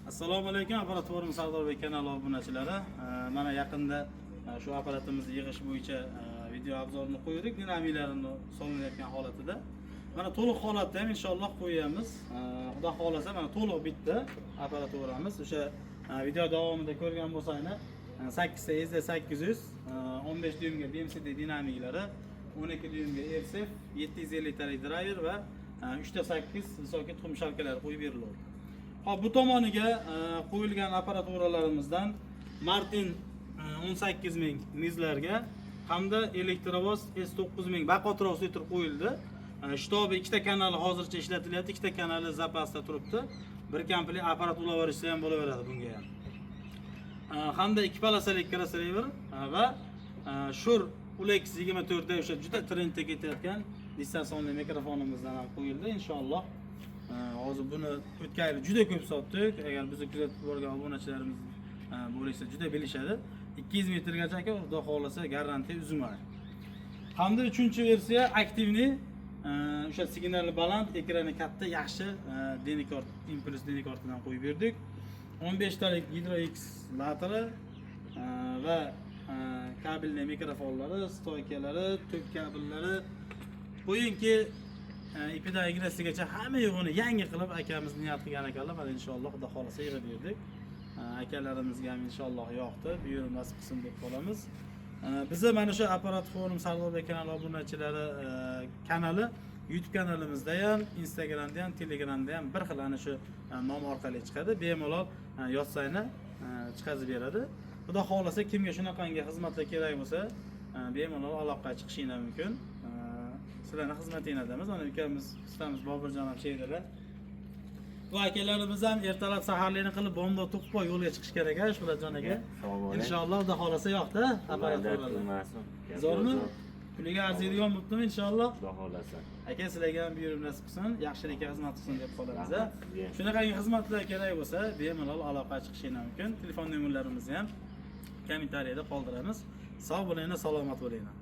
Assalomu alaykum, Apparat Forum Sardorbek kanali obunachilari. Mana yaqinda shu apparatimizni yig'ish bo'yicha video обзор ini qo'ydik, dinamiklarini solinayotgan holatida. Mana to'liq holatda ham inshaalloh qo'yamiz. Xudo xohlasa, mana to'liq bitta apparaturamiz. O'sha video davomida ko'rgan bo'lsanglar, 8 ta EZ 800, 15 dyuymga BMCD dinamiklari, 12 dyuymga RCF, 750 talik driver va 3 ta 8 высокий tuxum shalkalari qo'yib beriladi. Xo'p, bu tomoniga qo'yilgan apparaturalarimizdan Martin 18 000 nizlarga hamda Elektrovoz S9000 baquvvatroq turib qo'yildi. Shtobi ikkita kanali hozircha ishlatilyapti, ikkita kanali zapasda turibdi. Bir komplekt apparat ulab yuborishsa ham bo'laveradi bunga ham. Hamda ikki polosalik crossover va Shure Ulex 24 da o'sha juda trendda ketayotgan дистанционный mikrofonimizdan ham qo'yildi inshaalloh. Hozir buni o'tgan yili juda ko'p sotdik. Agar bizni kuzatib borgan obunachilarimiz bo'lsa, juda bilishadi. 200 metrgacha, aka, xudo xohlasa, garantiya uzmaydi. Hamda uchinchi versiya активный, o'sha signali baland, ekrani katta, yaxshi Denikort Impuls Denikortidan qo'yib berdik. 15 talik Hydro X latori va кабельный mikrofonlari, стойка lari, tok kabellari qo'yingki, ipidan ignasigacha hamma yo'g'ini yangi qilib akamiz niyat qilgan ekanlar. Mana inshaalloh, xudo xohlasa, yig'ib berdik. Akalarimizga ham inshaalloh yoqdi, buyurib nasib qilsin deb qolamiz. Biza mana shu Apparat Forum Sardorbek kanali obunachilari kanali YouTube kanalimizda ham, Instagramda ham, Telegramda ham bir xil ana shu nom orqali chiqadi. Bemalol yozsanglar, chiqazib beradi. Xudo xohlasa, kimga shunaqangi xizmatlar kerak bo'lsa, bemalol aloqaga chiqishinglar mumkin. Sizlarni xizmatinglardamiz. Mana ukamiz, ustamiz Boburjon ham shu yerdalar. Bu akalarimiz ham ertalab saharlikni qilib, bomdod to'qib yo'lga chiqish kerak, a, Shuhratjon aka. Sog' bo'ling. Inshaalloh, xudo xohlasa, yoqdi apparaturlar. Zo'rmi? Puliga arziydigan bo'ptimi, inshaalloh? Xudo xohlasa. Aka, sizlarga ham buyurib nasib qilsin, yaxshilikka xizmat qilsin deb qolamiz, a. Rahmat sizga. Shunaqangi xizmatlar kerak bo'lsa, bemalol aloqaga chiqishinglar mumkin. Telefon nomerlarimizni ham kommentariyada qoldiramiz. Sog' bo'linglar, salomat bo'linglar.